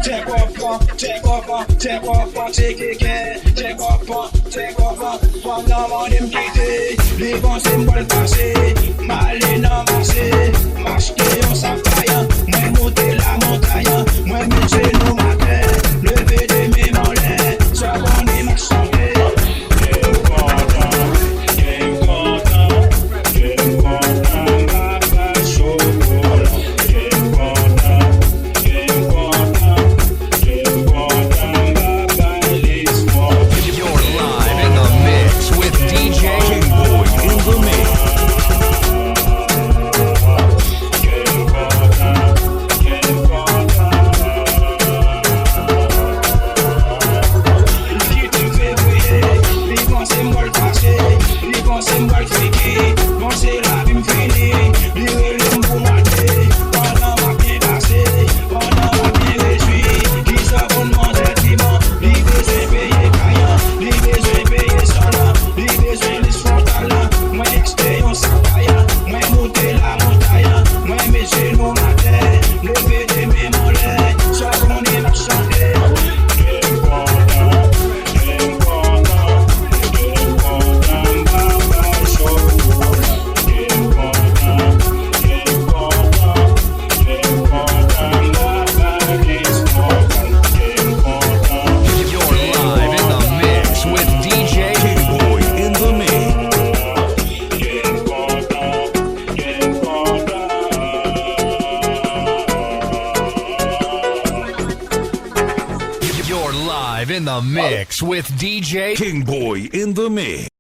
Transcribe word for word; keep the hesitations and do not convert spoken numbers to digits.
Tchèkòpan, tchèkòpan, tchèkòpan, tchekeke, tchèkòpan, tchèkòpan. Pandan mande m kite, li panse m pral pase. M ale nan mache, m achte yon sak payan. Mwen monte lamontay, mwen met jenou m atè, leve de men m anlè. Sa konnen m ap chante. Kè m kontan, kè m kontan, kè m kontan, m ap bay chokola. Kè m kontan, kè m kontan, kè m kontan, m ap bay lespwa. You're live in the mix with D J King Boy in the mix. Kè m kontan, kè m kontan. Li kite m fevriye, li panse m pral fache, li panse m pral figi, panse lavi m fini, li rele m pou mwa de, pandan m ap byen pase, pandan m ap byen rejwi, kisa konn manzè diman, li bezwen peye kayan, li bezwen peye sòl lan, li bezwen lis fwontal lan, mwen achte yon sak payan, mwen monte lamontay, mwen met jenou m atè, leve de men m anlè, sa konnen m ap chante. Kè m kontan, kè m kontan, kè m kontan, m ap bay chokola. Kè m kontan, kè m kontan, kè m kontan, m ap bay lespwa. Kè m kontan. You're live in the mix with D J King Boy in the mix. Kè m kontan, kè m kontan. You're live in the mix with D J King Boy in the mix.